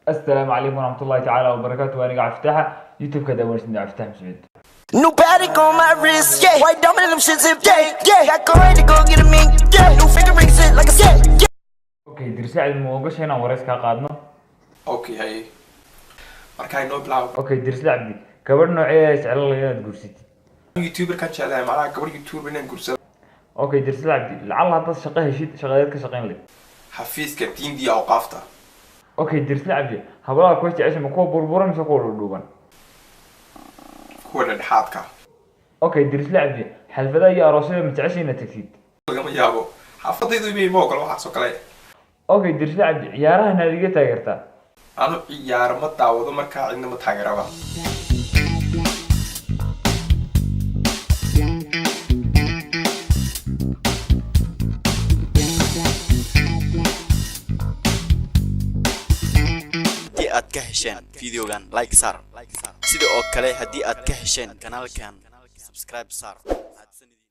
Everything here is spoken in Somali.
Assalaamu calaykum waraxmatullahi tacaala wabarakaatu. Aniga Cabdifataxa, YouTube-ka daawanaysid Cabdifatax Mascuud. New Patek on my wrist, yeah. White diamond, them shits hip, yeah. Got go to go get a mink, yeah. New finger rings it like a yeah. Okay, Dirisle Cabdi, ma ogashay inaan wareys kaa qaadno? Okay, haye, markaa inoo bilaabo. Okay, Dirisle Cabdi, gabadh noocee jecel lahayd inaad guursatid? YouTuber kan jeclahay, macnaha gabadh YouTuber inaan guursado. Okay, Dirisle Cabdi, lacalla haddaad shaqo heshid, shaqadeed ka shaqayn lahayd? Xafiiska diinta iyo awqaafta. Okay, Dirisle Cabdi, hablaha kuwa jecesha ma kuwa burburan mise kuwa dhuudhuuban? Kuwa dhexdhexaadka. Okay, Dirisle Cabdi, xalfadaha iyo aroosyada ma jecesha inaad tagtid? Lagama yaabo, xaafadaydu ima ogolo waxaas oo kale. Okay, Dirisle Cabdi, ciyaaraha naadiga taageertaa? Anu ciyaaro ma daawado, markaa cidna ma taageeraba. Haddii aad ka hesheen videogan, like saar. Sida oo kale haddii aad ka hesheen kanaalkan, subscribe saar. Mahadsanidin.